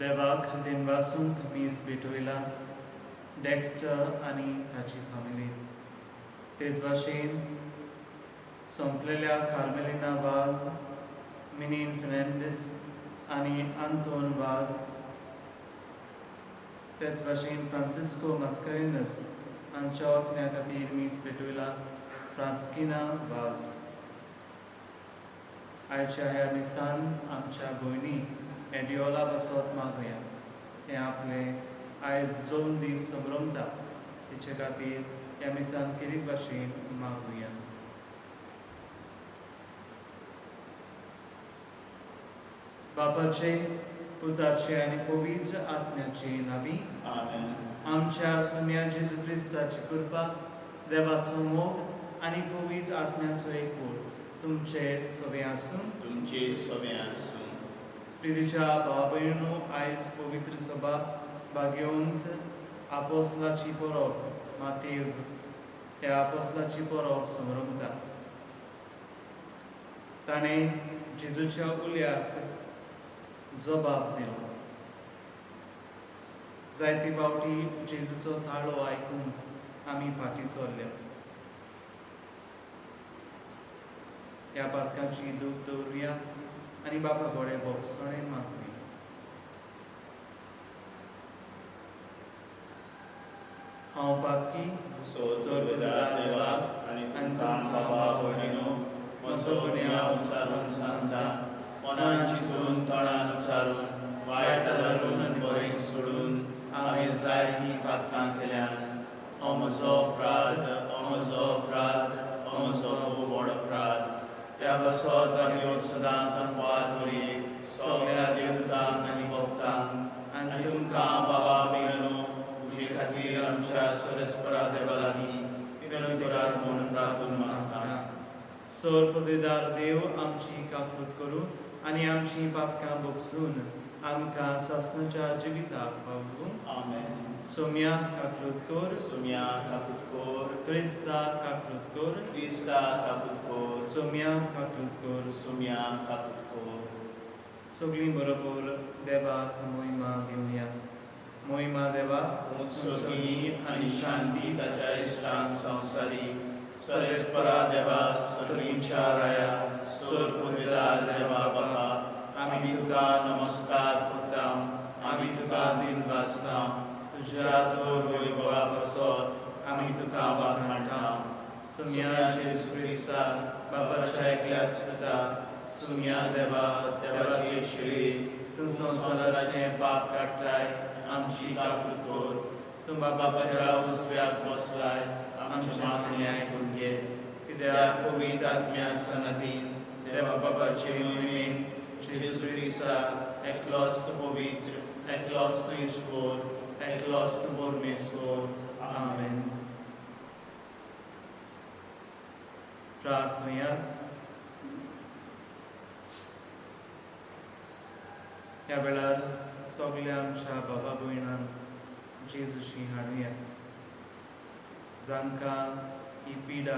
देवाक दिनवासूंक मीस भेटयला डेक्स्टर आनी ताची फामिली. तेच भाशेन सोंपलेल्या कार्मेलिना वाज, मिनीन फेर्नांडीस आनी आंतोन वाज, तेच भाशेन फ्रांसिस्को मास्करेनस हांच्या ऑकन्या खातीर मीस भेटयला फ्रांस्किना वाज. आयच्या ह्या मिसान आमच्या भयणी एडियोला पासत मागुया. तें आपले आयज 2 दीस संभ्रमता, तिचे खातीर ह्या मिसान खेरीत भाशेन मागुया. बापाचे, पुताचे आनी पवित्र आत्म्याचे नांवी आमेन. आमच्या सुम्या जेजू क्रिस्ताची कृपा, देवाचो मोग आनी पवित्र आत्म्याचो एकवट तुमचे सवे आसूं. तुमचे सवे आसूं. प्रितीच्या भाव भयणींनो, आयज पवित्र सभा भाग्यवंत आपोसलाची परब मातेव ह्या आपोसलाची परब संभ्रमता. ताणें जेजूच्या उल्याक जबाब दिलो. जायते फावटी जेजूचो ताळो आयकून आमी फाटीं सरल्या. ह्या पातकांची दूख दवरुया आनी बापा कडेन भोगसणें मागुया. हांव पातकी. सोददार देवाक आनी तुमकां बाबा भयणीनो म्हजो गुन्यांव उचारून सांगता. मनान चिंतून, तोंडान उचारून, वायट धरून आनी बरें सोडून हांवें जायतीं पातकां केल्यान. हो म्हजो अपराध, हो म्हजो अपराध, हो म्हजो खूब व्हड अपराध. त्या पासत आमी सदांच वाद मरयेक सगळ्या देवतांक आनी भक्तांक आनी तुमकां बाबा भयणीनो तुजे खातीर आमच्या सरस्परा देवा लागीं विनंती करात म्हूण प्रार्थना मागता. सोर पदवीदार देव आमची काकूत करूं आनी आमची पातकां भोगसून आमकां सासणाच्या जिविताक पावूं. आमेन. सोम्या काकलूत कर. सोम्या काकूत कोर. क्रिस्ता काकलूत कर. क्रिस्ता काकूत कोर. सोम्या काकलूत कर. सोम्या काकूत कोर. सगळीं बरोबर देवाक मोहिमा दिवया. मोहिमा देवा. उत्सर्गी आनी शांती ताच्या इश्टांक संवसारी सरेस्परा देवा, सगळींच्या राया, सोर पुदविदार देवा बापा, आमी तुका नमस्कार करता, आमी तुका दिन भासता. तुज्या थोर वैभवा पासत आमी तुका वाखाणटा. सुम्या सुम्या जेजू क्रिस्ता, बापाच्या एकल्याच पुता, सुम्या देवा, देवाचे शिळे, तूं तूं संवसाराचें पाप काडटाय, आमची काकूत कर. तूं बापाच्या बापाच्या उजव्याक बसलाय, आमची मागणी आयकून घे. कित्याक त्या पवित्र आत्म्या सनदीन देवा बापाचे मोहिमेन जेजू क्रिस्ता एकलोच तूं पवित्र, एकलोच तूं ईश्वर, एकलोच तूं परमेश्वर. आमेन. प्रार्थुया. ह्या वेळार सगल्या आमच्या बाबा भयणांक जेजूशी हाडुया जांकां ही पिडा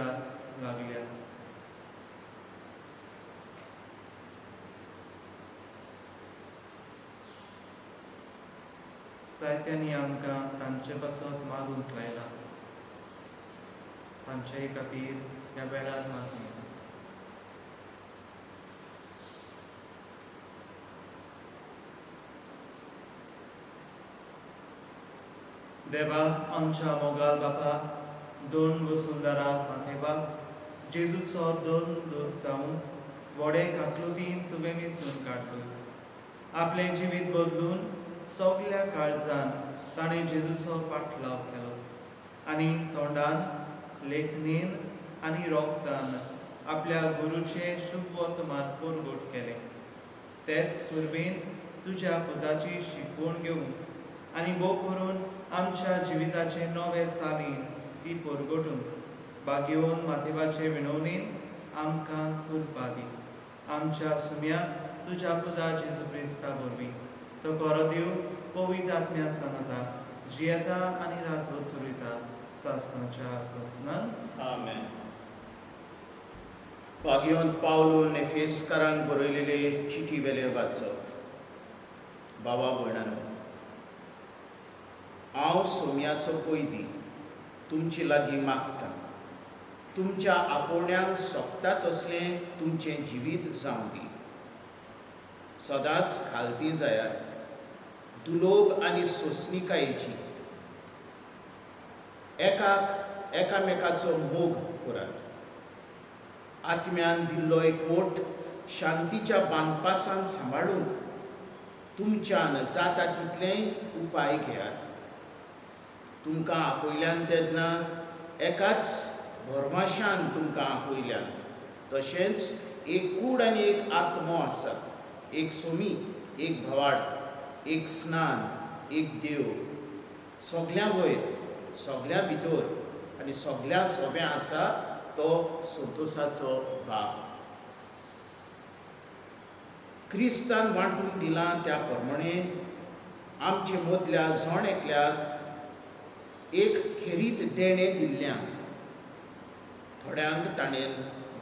लागल्या. जायत्यांनी आमकां तांचे पासत मागूंक लायलां, तांच्याय खातीर ह्या वेळार मागुया. देवा, आमच्या मोगाल बापा, दोन वसुंधरा माथेबाक जेजूचो दोन दूत जावन व्हडे काकलुतीन तुवें वेंचून काडलो. आपलें जिवीत बदलून सगल्या काळजान ताणें जेजूचो पाटलाव केलो आनी तोंडान, लेखणेन आनी रोगतान आपल्या गुरूचें शुभवर्तमान परगट केलें. तेच कुरबेन तुज्या पुताची शिकवण घेवन आनी भोग करून आमच्या जिविताचे नवे चालीन ती परगटून बागेवन माथेबाचे विणवणेन आमकां कृपा दी. आमच्या सुम्या तुज्या पुता जेजू क्रिस्ता वरवीं, तो खरो देव पवित्र आत्म्या सांगता जियेता आनी राजवट चलयता सासणाच्या सासणान. आमेन. भाग्यवंत पावलून एफेसकारांक बरयलेले चिटी वेले वाचप. बाबा भयणांनो, हांव सोम्याचो कैदी तुमचे लागीं मागता, तुमच्या आपोवण्याक सोबता तसलें तुमचें जिवीत जावं दी. सदांच खालती जायात, दुलोब आनी सोंसणिकायेची, एकाक एकामेकाचो मोग करात. आत्म्यान दिल्लो एकवट शांतीच्या बांदपासान सांबाळूंक तुमच्यान जाता तितलेय उपाय घेयात. तुमकां आपयल्यान तेन्ना एकाच भरमाशान तुमकां आपयल्यान, तशेंच एक कूड आनी एक आत्मो आसा, एक सोमी, एक भावार्थ, एक स्नान, एक देव, सगल्यां वयर, सगल्यां भितर आनी सगल्यां सोब्यां आसा तो संतोसाचो बाप. क्रिस्तान वांटून दिलां त्या प्रमाणे आमचे मदल्या जण एकल्याक एक खेरीत देणें दिल्लें आसा. थोड्यांक ताणें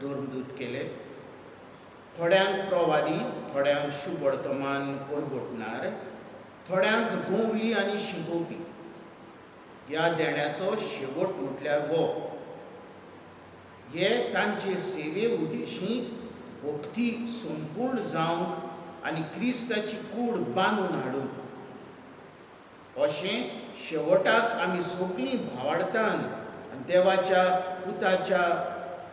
धर्मदूत केले, थोड्यांक प्रवादी, थोड्यांक शुभवर्तमान परगटणार, थोड्यांक गोवली आनी शिकोवपी. ह्या देण्याचो शेवट म्हटल्यार हो, हे तांचे सेवे उद्देशी भक्ती संपूर्ण जावंक आनी क्रिस्ताची कूड बांदून हाडूंक. अशें शेवटाक आमी सगळीं भावार्थान आनी देवाच्या पुताच्या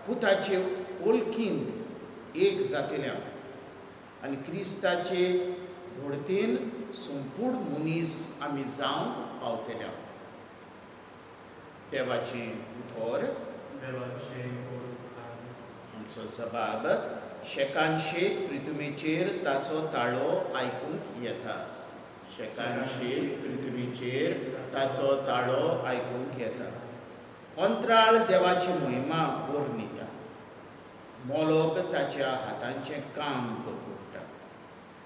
पुताचे वळखींत एक जातल्या आनी क्रिस्ताचे भोडतेन संपूर्ण मनीस आमी जावंक पावतल्या. देवाचें उतर. देवाचें उपकार. आमचो जबाब: शेकान शेक पृथ्वीचेर ताचो ताळो आयकूंक येता. शेकान शेक पृथ्वीचेर ताचो ताळो आयकूंक येता. अंत्राळ देवाची महिमा वर्णिता, मोलोब ताच्या हातांचें काम परगट्टा.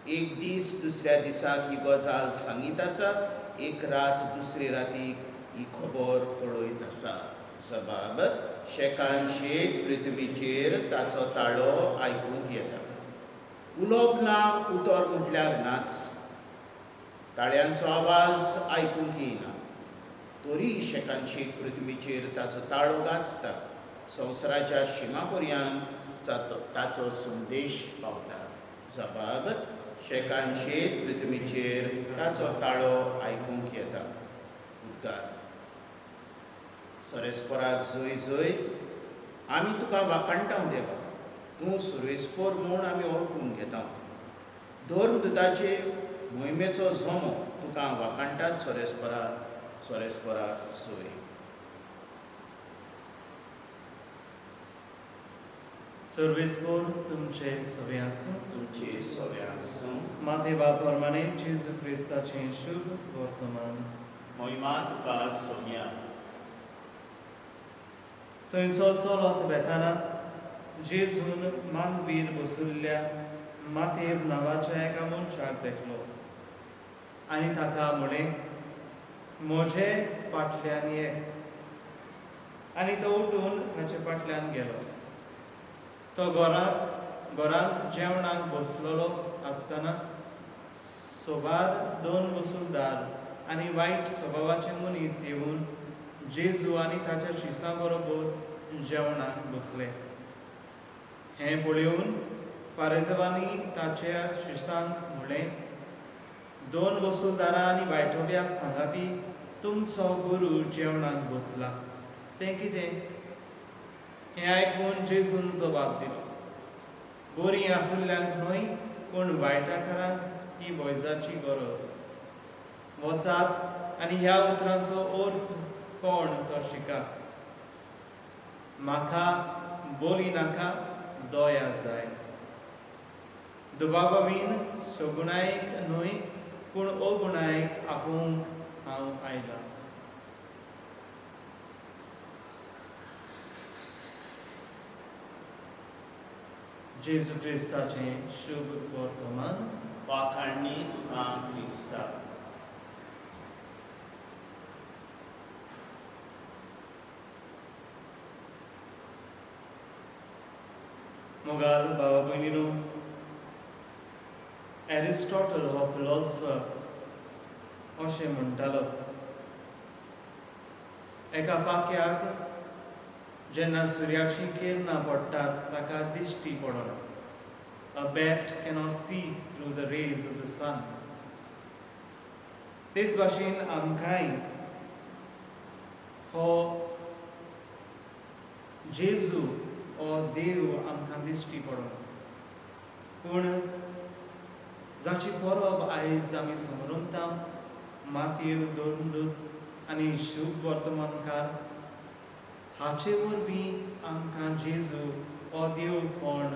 एक दीस दुसऱ्या दिसाक ही गजाल सांगीत आसा, एक रात दुसरे रातीक ही खबर कळयत आसा. जबाब: शेकान शेक पृथ्वीचेर ताचो ताळो आयकूंक येता. उलोवप ना, उतर म्हटल्यार नाच, ताळ्यांचो आवाज आयकूंक येयना, तरी शेकान शेक पृथ्वीचेर ताचो ताळो गाजता. संवसाराच्या शिमा पर्यंत ताचो संदेश पावता. जबाब: शेकान शेक पृथ्वीचेर ताचो ताळो आयकूंक येता. उद्गार: सरेस्पराक जय जय. आमी तुका वाखाणटा देवा, तूं सुरेस्पर म्हूण आमी वळखून घेता. धर्मदुताचे मोहिमेचो जमो तुका वाखाणटात. सोरेस्परा सोरेस्परा जय. सर्वेस्पोर तुमचे सवे आसूं. तुमचे सवे आसूं. मातेवा प्रमाणे जेजू क्रिस्ताचें शुभ वर्तमान. महिमा तुका सोम्या. थंयचो चलत वेताना जेजून मानवीर बसुल्ल्या मातेव नांवाच्या एका मनशाक देखलो आनी ताका म्हळें, म्हजे फाटल्यान ये. आनी तो उठून ताचे फाटल्यान गेलो. तो घरांत घरांत जेवणाक बसलेलो आसतना सोबार दोन वसुलदार आनी वायट स्वभावाचे मनीस येवन जेजू आनी ताच्या शिसां बरोबर जेवणाक बसले. हें पळोवन फारेजावांनी ताच्या शिसांक म्हळें, दोन वसुलदारां आनी वायटोब्या सांगाती तुमचो गुरू जेवणाक बसला तें कितें? हें आयकून जेजून जबाब दिलो, बरीं आसुल्ल्यांक न्हय पूण वायटाकारांक ही वैजाची गरज. वचात आनी ह्या उतरांचो अर्थ कोण तो शिकात. म्हाका बोली नाका, दया जाय. दुबावावीण सगुणायक न्हय पूण अगुणायक आपोवंक हांव आयलां. जेजू क्रिस्ताचें शुभ वर्तमान. वाखाणणी तुका क्रिस्ता. मोगाल भावा भयणीनो, एरिस्टॉटल हो फिलॉसफर अशें म्हणटालो. एका पाक्याक जेन्ना सुर्याचीं किरणां पडटात ताका दिश्टी पडना. A bat cannot see through the rays of the sun. तेच भाशेन आमकांय हो जेजू हो देव आमकां दिश्टी पडना, पूण जाची परब आयज आमी समरमता, मातयेव दोन आनी शुभ वर्तमानकार हाचे वरवीं आमकां जेजू हो देव कोण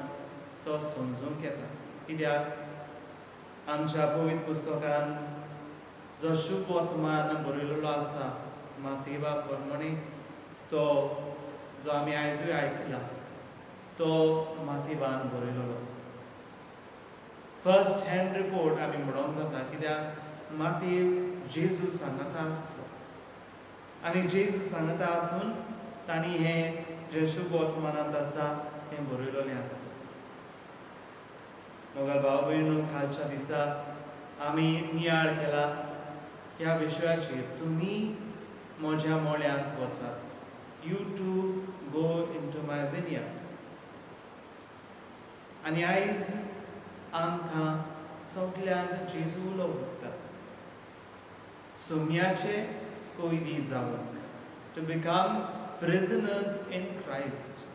तो समजूंक येता. कित्याक आमच्या पवित्र पुस्तकान जो शुभ वर्तमान बरयलेलो आसा मातेवा प्रमाणे, तो जो आमी आयजूय आयकला तो मातेवान बरयलेलो. फर्स्ट हँड रिपोर्ट आमी म्हणोंक जाता, कित्याक मातेव जेजू सांगता आसलो आनी जेजू सांगता आसून तांणी हें जें शुभ वर्तमानांत आसा हें बरयलेलें आसलें. मोगाळ भाव भयणींनो, कालच्या दिसा आमी नियाळ केला ह्या विशयाचेर, तुमी म्हज्या मोळ्यांत वचात, you too go into my vineyard. आनी आयज आमकां सगल्यांक जेजू उलो उरता सोम्याचे कैदी जावंक, to become prisoners in Christ.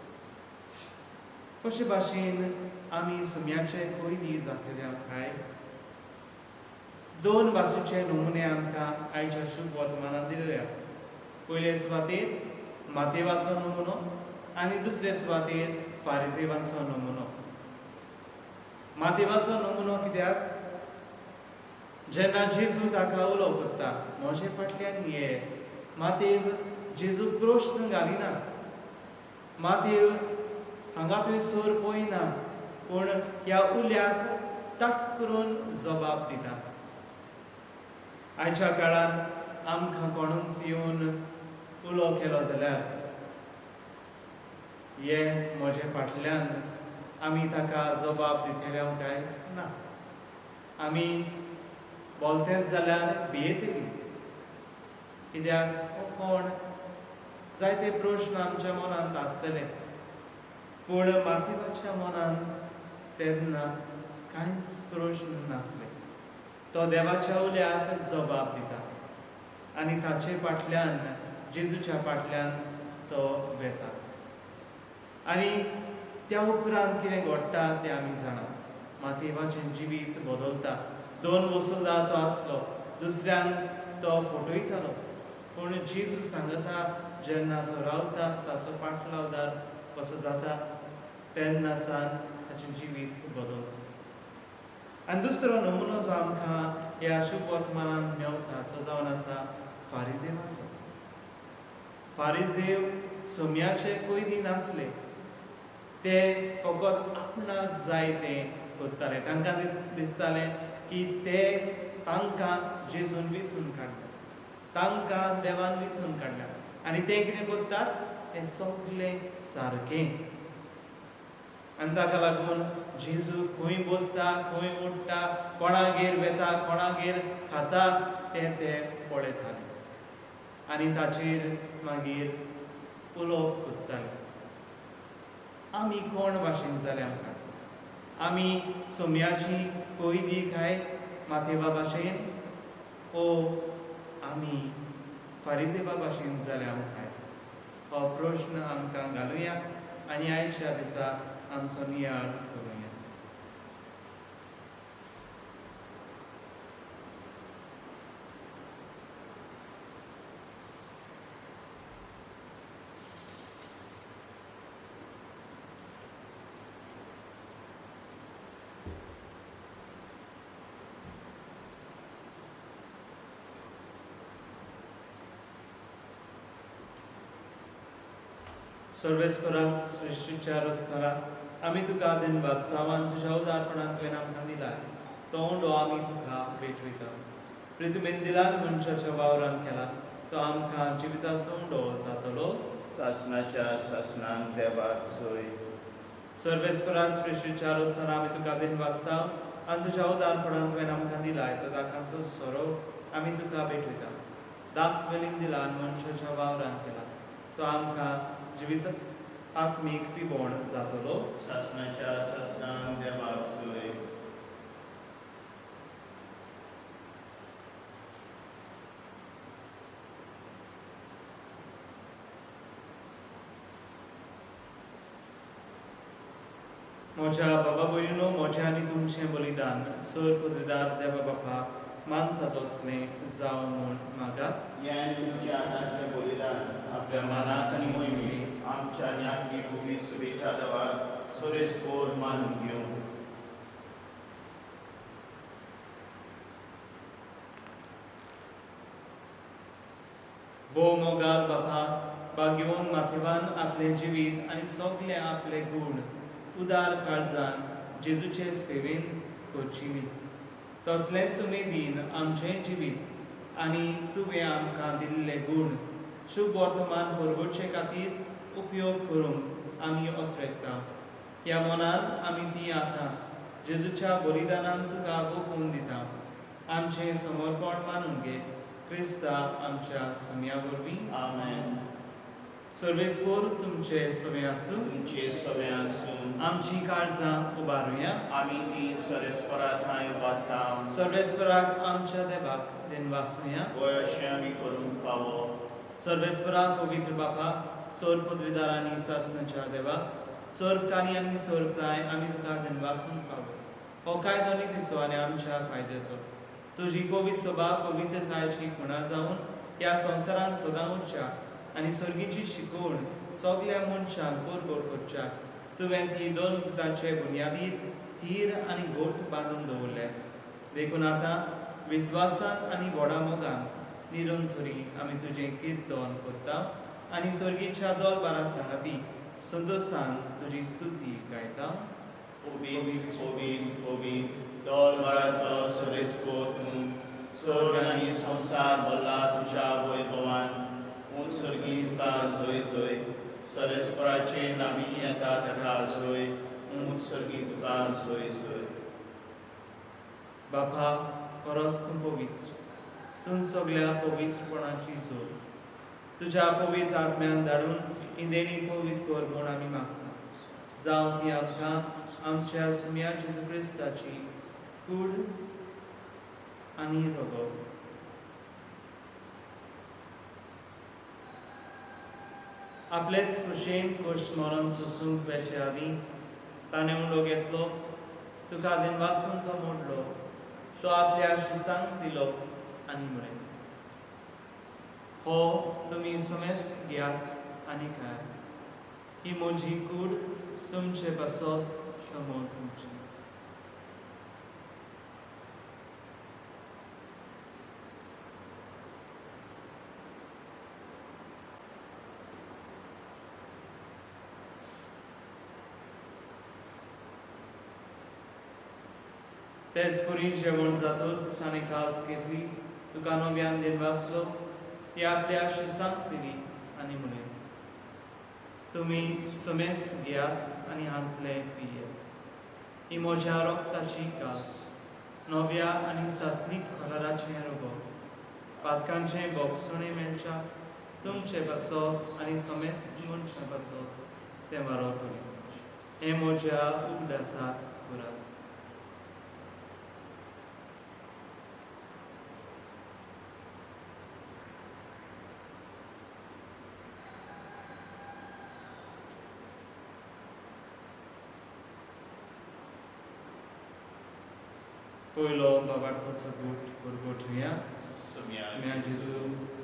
कशे भाशेन आमी सुम्याचे कैदी जातले काय? दोन भाशेचे नमुने आमकां आयच्या शुभ वर्तमानांत दिल्ले आसा. पयले सुवातेर मातेवाचो नमुनो आनी दुसरे सुवातेर फारिजेवांचो नमुनो. मातेवाचो नमुनो कित्याक? जेन्ना जेजू ताका उलो करता म्हजे फाटल्यान ये, मातेव जेजू प्रश्न घालिना, मातेव हांगा थंयसर पळयना, पूण ह्या उल्याक ताट करून जबाब दिता. आयच्या काळान आमकां कोणूच येवन उलो केलो जाल्यार ये म्हजे फाटल्यान, आमी ताका जबाब दितले काय ना? आमी बोलतेच जाल्यार भियेतली, कित्याक हो कोण? जायते प्रश्न आमच्या मनांत आसतले, पूण मातेवाच्या मनांत तेन्ना कांयच प्रश्न नासले. तो देवाच्या उल्याक जबाब दिता आनी ताचे फाटल्यान, जेजूच्या फाटल्यान तो वेता. आनी त्या उपरांत कितें घडटा तें आमी जाणात. मातेवाचें जिवीत बदलता. दोन वसुलदार तो आसलो, दुसऱ्यांक तो फटयतालो, पूण जेजू सांगता जेन्ना तो रावता ताचो पाटलावदार कसो जाता तेन्ना सावन ताचें जिवीत बदलता. आनी दुसरो नमुनो जो आमकां ह्या शुभ वर्तमानांत मेवता तो जावन आसा फारिजेवाचो. फारिजेव सोम्याचे कैदी नासले, ते फकत आपणाक जाय तें करताले. तांकां दिसतालें की ते तांकां जेजून वेंचून काडल्या, तांकां देवान वेंचून काडल्या आनी ते कितें करतात तें सगलें सारकें. आनी ताका लागून जेजू खंय बसता, खंय उठ्ठा, कोणागेर वेता, कोणागेर खाता तें ते पळयताले आनी ताचेर मागीर उलोवप करताले. आमी कोण भाशेन जाले आमकां? आमी सोम्याची कैदी काय मातेवा भाशेन, ओ आमी फारिजेवा भाशेन जाले आमकां? हो प्रश्न आमकां घालुया आनी आयच्या दिसा आमचो नियाळ करुया. सर्वेस्परा सृश्टीच्या रस्तारा आमी तुका दिनवास्तावान तुज्या उदारपणान तुवें आमकां दिला तो उंडो आमी तुका भेटवयता. प्रितमेन दिलान मनशाच्या वावरान केला तो आमकां जिविताचो उंडो जातलो. सासणाच्या सासणाक देवाक सोय. सर्वेस्परा सृश्टीच्या रस्तारा आमी तुका दिनवास्ताव आनी तुज्या उदारपणान तुवें आमकां दिला तो ताकांचो सोरो आमी तुका भेटयता. दाखवेलीन दिला मनशाच्या वावरान केला तो आमकां जिवीत आत्मीक पिवण जातलो. सासणाच्या सासणान देवाक जय. म्हज्या बाबा भयणीनो, म्हजें आनी तुमचें बलिदान सर पदवीदार देवा बापाक मानता तसलें जावं म्हूण मागात. हें तुमच्या हातांतलें बलिदान आपल्या मनाक आनी मोहिमेक आमच्या न्याकी भुमी सुबेच्या देवाक सुरेस्पोर मानून घेवं. भोव मोगाल बाबा, भाग्यवन माथेवान आपलें जिवीत आनी सगळे आपले गूण उदार काळजान जेजूचे सेवेन करचिली तसलेंच उमेदीन आमचें जिवीत आनी तुवें आमकां दिल्ले गूण शुभ वर्तमान परगटचे खातीर उपयोग करूंक आमी अत्रेकता. ह्या मनान आमी ती आतां जेजूच्या बलिदानान तुका गोपून दिता. आमचें समर्पण मानून घे क्रिस्ता आमच्या सम्या वरवीं. आमेन. सर्वेस्पोर तुमचे सवे आसूं. तुमचे सवे आसूं. आमची काळजां उबारुया. आमी ती सरेस्परा थंय उबारता. सर्वेस्पराक आमच्या देवाक दिनवासुया. वय अशें आमी करूंक फावो. सर्वेस्परा पवित्र बापा, सर्व पदवीदार आनी सासणाच्या देवा, सर्व कार्य आनी सर्व ताय आमी तुका दिनवासूंक फावो. हो कायदो नितीचो आनी आमच्या फायद्याचो. तुजी पवित्र सभा पवित्रतायेची खुणा जावन ह्या संवसारांत सदां उरच्या आनी सर्गीची शिकवण सगल्या मनशांक परगट करच्या तुवें ती दोन पुतांचे बुन्यादीर थीर आनी गोठ बांदून दवरले. देखून आतां विस्वासान आनी व्हडा मोगान निरंतरी आमी तुजें किर्तन करता आनी सर्गीच्या दोलबारा सांगाती संतोसान तुजी स्तुती गायता. ओबीद ओबीद ओबीद दोलबराचो सुरेस्पोर तूं स्वर्ग आनी संवसार भरला तुज्या वैभवान. उंच सर्गी तुका जय जय. सरेस्पराचे नामी येता ताका जय. उंच सर्गी तुका जय जय. बाबा, खरोच तूं पवित्र, तूं सगल्या पवित्रपणाची जोड. तुज्या पवित्र आत्म्यान धाडून इंदेणी पवित्र कर म्हूण आमी मागता. जावं ती आमकां आमच्या सुम्या जेजू क्रिस्ताची कूड आनी रगत. आपलेच कुशेन कश्ट मरण सोसूंक वेचे आदीं ताणें उंडो घेतलो, तुका दिनवासून तो मोडलो, तो आपल्या शिसांक दिलो आनी म्हळें, हो तुमी समेस्त घेयात आनी खायात. ही म्हजी कूड तुमचे पासत समोर तुमची. तेच परी जेवण जातच ताणें काल्स घेतली, तुका नव्यान दिनवासलो, ती आपल्या शिसांक दिली आनी म्हळें, तुमी समेस्त घेयात आनी हांतलें पियेत. ही म्हज्या रक्ताची कास, नव्या आनी सासणीक कराराचें रगत. पातकांचें बोगसणें मेळच्या तुमचे पासत आनी समेस्त मनशां पासत तें वारवतलें. हें म्हज्या उगडासाक करात. पयलो बाबार्थाचो गूट परगटुया. सुम्या जेजू,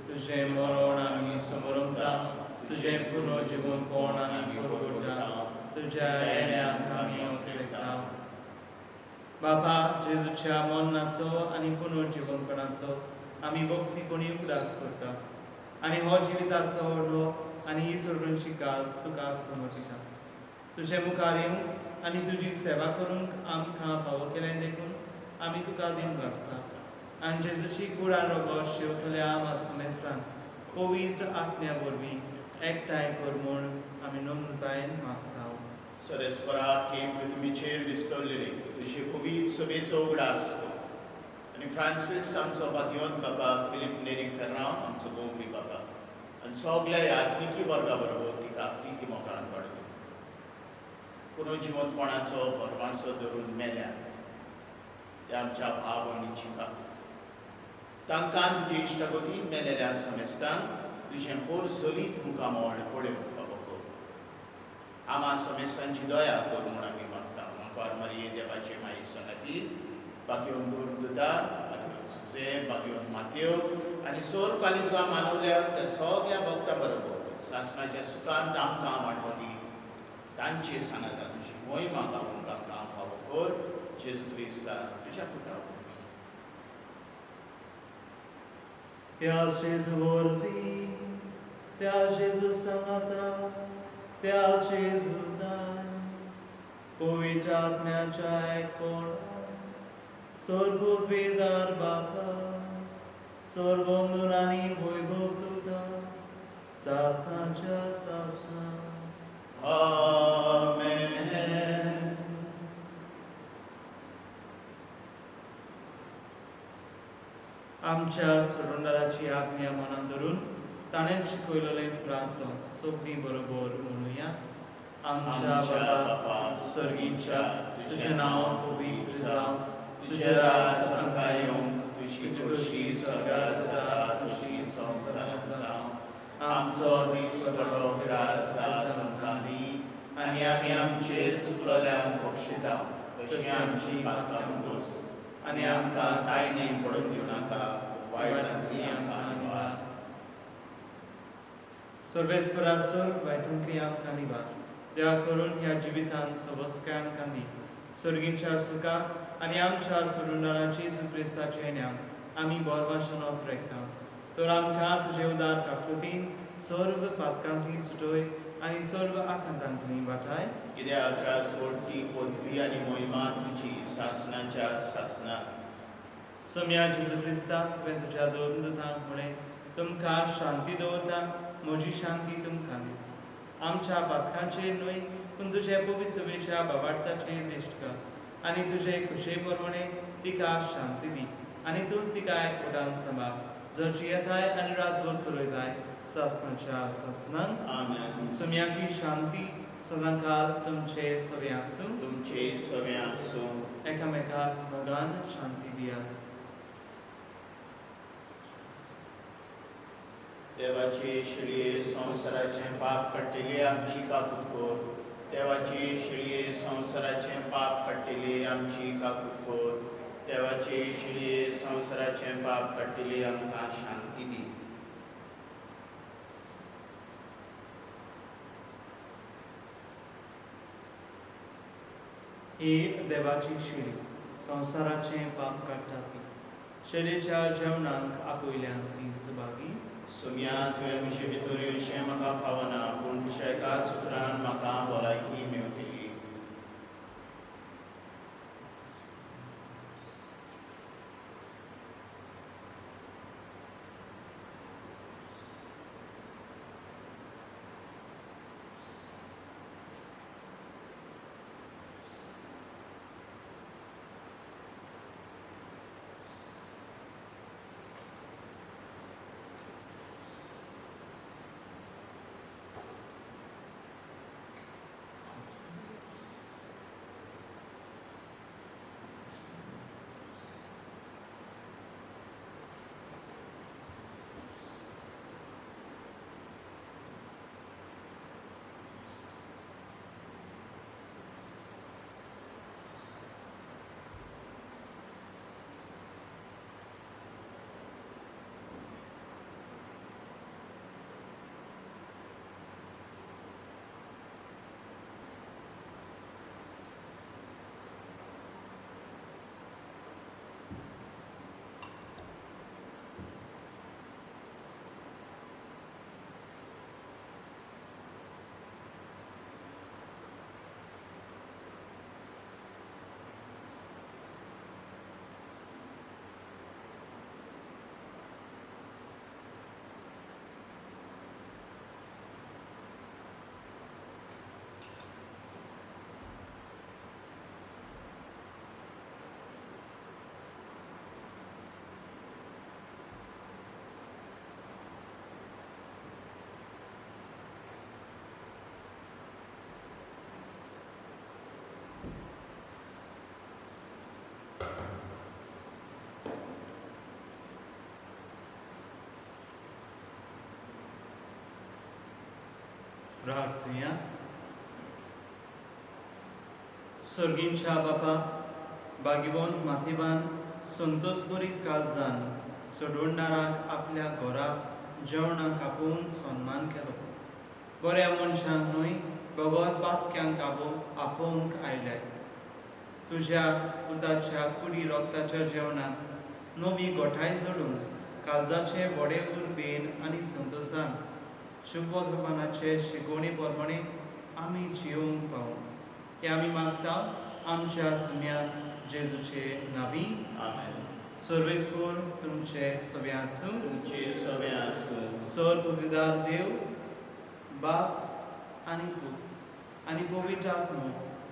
तुजें मरण आमी समरमता, तुजें पुनर्जिवनपण आमी परगटता, तुज्या येण्याक आमी अवतरता. बाबा, जेजूच्या मरणाचो आनी पुनर्जिवनपणाचो आमी भक्तीपणी उगडास करता आनी हो जिविताचो व्हडलो आनी ही सोडूनची काज तुका समर्पिता. तुजे मुखार येवंक आनी तुजी सेवा करूंक आमकां फावो केलें देखून आमी तुका दिनवासता. आनी जेजूची कूड आनी रगत शेवटल्या सुमेस्तान पवित्र आत्म्या वरवीं एकठांय कर म्हूण आमी नम्रतायेन मागता. सरेस्परा की पृथ्वीचेर विस्तरलेली तुजी पवित्र सभेचो उगडास कर. आनी फ्रांसीस आमचो भाग्यवंत बाबा, फिलीप नेरी फेर्रांव आमचो गोमबी बाबा आनी सगल्या याज्ञिकी वर्गा बरोबर तिका प्रिती मोगान वाडली. पुनर्जिवंतपणाचो भरवासो धरून मेल्या त्या आमच्या भाव भयणीची काकूत कर. तांकां तुजे इश्टागतीन मेलेल्या समेस्तांक तुजें पोर जलीत मुखामळ पळोवंक फावो कर. आमा समेस्तांची दया कर म्हूण आमी मागता. मांकवार मारये देवाचे माई सांगाती, बागेवन दुदा, बागेवन सुजे, बागेवन मातयो आनी सोर काली तुका मानवल्या त्या सगल्या भक्तां बरोबर सासणाच्या सुखांत आमकां वांटो दी. तांचे सांगाता तुजी मोहिमा गावूंक आमकां फावो कर. जेजू क्रिस्ता तुज्या पुता वरवीं. त्या जेजू वरवीं, त्या जेजू सांगाता, त्या जेजूतान, पवित्र आत्म्याच्या एकपणान, सर्ववेदार बापा, सर्वंदून आनी वैभव तुका सासणाच्या सासणा. आमेन. आमच्या सोडणाराची आज्ञा मनान धरून ताणें शिकयलेलें प्रार्थना सगळीं बरोबर म्हणुया. आमच्या बापा सर्गीच्या, तुजें नांव पवित्र जावं, तुजें राज आमकां येवंक, तुजी खोशी सगळ्या जाता तशी संवसारांत जावं. आमचो दिसपडो ग्रास आज आमकां दी आनी आमी आमचेर चुकलेल्यांक बक्षिता तशी आमची पातकां दोस आनी आमकां ताळणे पडून दिवं नाका, वायटांतली आमकां निवार. सर्वेस्परा सोर वायटांतली आमकां निवार. देवा करून ह्या जिवितांत सवस्काय आमकां दी. सर्गीच्या सुखा आनी आमच्या सोडणारा जेजू क्रिस्ताच्या येण्याक आमी बोरवाशनोत रेखता. तर आमकां तुजे उदार काकृतीन सर्व पातकांतली सुटय आनी सर्व आकांतांतली वाटाय. कित्याक राज व्हडटी पदवी आनी मोहिमा तुजी सासणाच्या सासणाक. सोम्या जेजू क्रिस्ता, तुवें तुज्या दोन दुतांक म्हळें, तुमकां शांती दवरता, म्हजी शांती तुमकां दिता. आमच्या पातकांचेर न्हय पूण तुजे पवित्र सभेच्या बाबार्थाचेर दिश्ट घाल आनी तुजे खुशे प्रमाणे तिका शांती दी आनी तूंच तिका एकवटान सांबाळ, जर जियेताय आनी राजवट चलयताय सासणाच्या सासणाक. आमेन. सोम्याची शांती सदांकाल तुमचे सवे आसूं. तुमचे सवे आसूं. एकामेकाक मोगान शांती दियात. देवाची शिळये संवसाराचें पाप काडटली आमची काकूत कर. देवाची शिळये संवसाराचें पाप काडटली आमची काकूत कर. देवाची शिळये संवसाराचें पाप काडटली आमकां शांती दी. ही देवाची शिळी संवसाराचें पाप काडटा ती. शेळेच्या जेवणाक आपयल्यान ती सुभागी. सोम्या, तुवें म्हजे भितर येवचें म्हाका फावना, पूण तुज्या एकाच उतरान म्हाका भलायकी मेवतली. प्रार्थुया. सर्गींच्या बापा, बागिवोन माथेबान संतोष बरीत काळजान सोडवणाराक आपल्या घरा जेवणाक आपोवन सन्मान केलो. बऱ्या मनशांक न्हय बगर पातक्यांक आपोवंक आयले. तुज्या पुताच्या कुडी रोगताच्या जेवणाक नवी गोठाय जोडूंक काळजाचे व्हडे उर्बेन आनी संतोशान शुभवर्तमानाचे शिकवणे प्रमाणे आमी जियोवंक पावूं हें आमी मागता आमच्या सुम्या जेजूचे नावी. आमेन. सर्वेस्पोर तुमचे सगळे आसूं. तुमचे सगळे आसूं. सर पदवीदार देव बाप आनी पूत आनी पवित्र आत्मो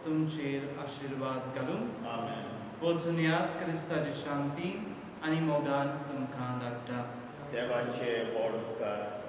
तुमचेर आशिर्वाद घालूं. आमेन. वचून याद, क्रिस्ताची शांती आनी मोगान तुमकां धाडटा. देवाचे व्हड उपकार.